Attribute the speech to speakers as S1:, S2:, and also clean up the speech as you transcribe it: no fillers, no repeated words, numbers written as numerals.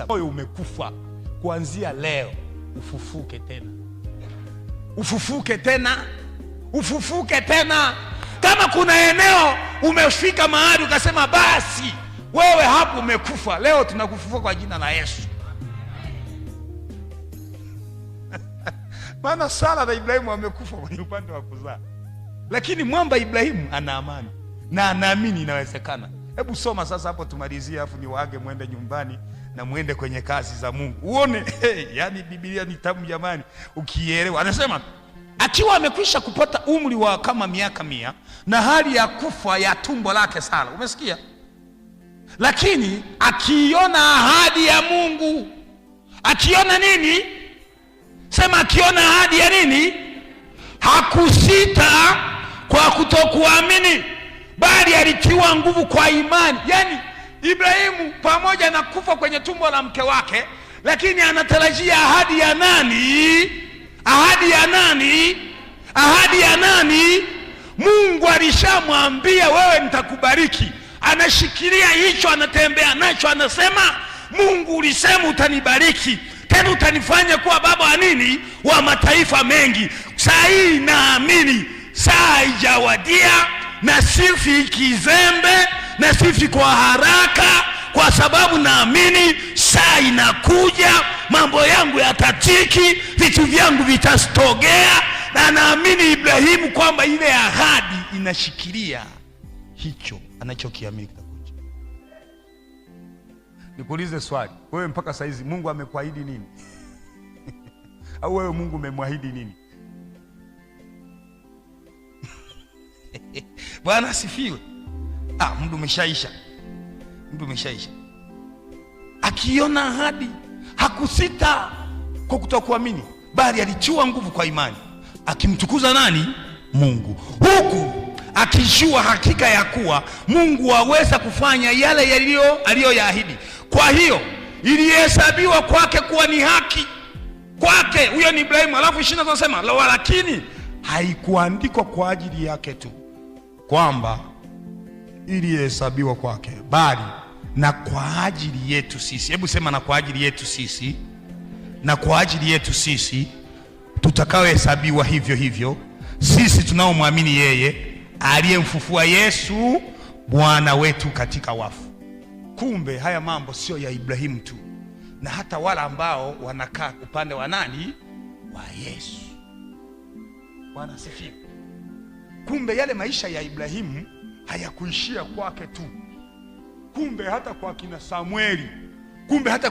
S1: Moyo umekufa, kuanzia leo ufufuke tena, ufufuke tena, ufufuke tena. Kama kuna eneo umefika mahali ukasema basi wewe hapo umekufa, leo tunakufufua kwa jina la Yesu. Maana Sara na Ibrahimu wamekufa kwenye upande wa kuzaa, lakini mwamba Ibrahimu ana amani na anaamini inawezekana. Hebu soma sasa hapo tumalizie, afu niwaage mwende nyumbani na mwende kwenye kazi za Mungu uone. Hey, yani Biblia ni tamu jamani, ukielewa. Anasema akiwa amekwisha kupata umri wa kama miaka 100 na hali ya kufa ya tumbo lake Sara, umesikia? Lakini akiona ahadi ya Mungu, akiona nini? Sema akiona ahadi ya nini? Hakusita kwa kutokuamini, bali alitiwa nguvu kwa imani. Yani Ibrahimu pamoja na kufa kwenye tumbo la mke wake, lakini anatarajia ahadi ya nani? Ahadi ya nani? Ahadi ya nani? Mungu alishamwambia wewe, nitakubariki. Anashikilia hicho, anatembea nacho, anasema Mungu ulisema utanibariki, tena utanifanya kuwa baba wa nini? Wa mataifa mengi. Saa hii naamini saa haijawadia, na sifi kizembe na sifi kwa haraka, kwa sababu naamini saa inakuja, mambo yangu yatatiki, vitu vyangu vitastogea, na naamini Ibrahimu kwamba ile ahadi inashikilia hicho anachokiamini kitakuja. Nikuulize swali, wewe mpaka saizi Mungu amekuahidi nini? Au wewe Mungu umemwahidi nini? Bwana asifiwe. Ah, muda umeshaisha, muda umeshaisha. Akiona ahadi hakusita kwa kutokuamini, bali alitiwa nguvu kwa imani, akimtukuza nani? Mungu, huku akijua hakika ya kuwa Mungu aweza kufanya yale yaliyo aliyoyaahidi. Kwa hiyo ilihesabiwa kwake kuwa ni haki kwake. Huyo ni Ibrahimu. Alafu 20 anasema lakini haikuandikwa kwa ajili yake tu kwamba ilihesabiwa kwake, bali na kwa ajili yetu sisi. Hebu sema, na kwa ajili yetu sisi, na kwa ajili yetu sisi tutakaohesabiwa hivyo hivyo, sisi tunaomwamini yeye aliyemfufua Yesu Bwana wetu katika wafu. Kumbe haya mambo sio ya Ibrahimu tu, na hata wale ambao wanakaa upande wa nani? Wa Yesu. Bwana asifiwe. Kumbe yale maisha ya Ibrahimu hayakuishia kwake tu, kumbe hata kwa kina Samueli, kumbe hata